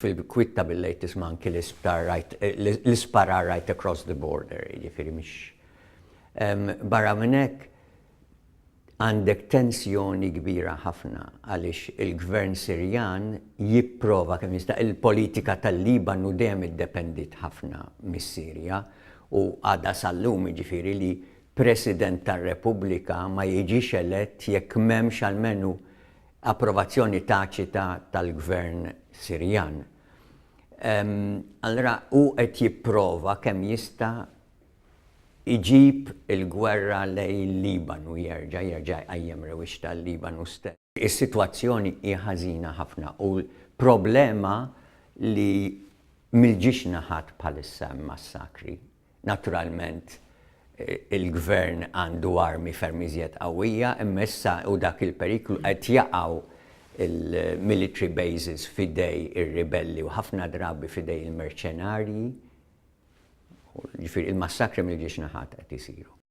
Fil-kwiet ta' bil-lejl tisma' anki l-isptar right, l-isparar right across the border, jiġifieri mhix. Barra minn hekk, għandek tensjoni kbira ħafna għaliex il-gvern Sirjan jipprova kemm jista' il-politika tal-Libanu dejjem iddependiet ħafna mis-Sirja u għadha sal-lum jiġifieri li President tar-Repubblika ma jiġix elett jekk m'hemmx almenu approvazzjoni taċita tal-gvern Sirjan. Allura hu qed jipprova kemm jista' iġib il-gwerra lejn il-Libanu jerġa' jerġa' jqajjem rewwixta l-Libanu stess. Is-sitwazzjoni hi ħażina ħafna u l-problema li mill-ġiex naħat bħalissa hemm massakri. Naturalment il-gvern għandu armi ferm iżjed qawwija imma issa u dak il-periklu qed jaqgħu il-military bases f'idej ir-ribelli u ħafna drabi f'idej il-merċenarji. Ġifieri il-massakri mill-ġiex naħat qed isiru.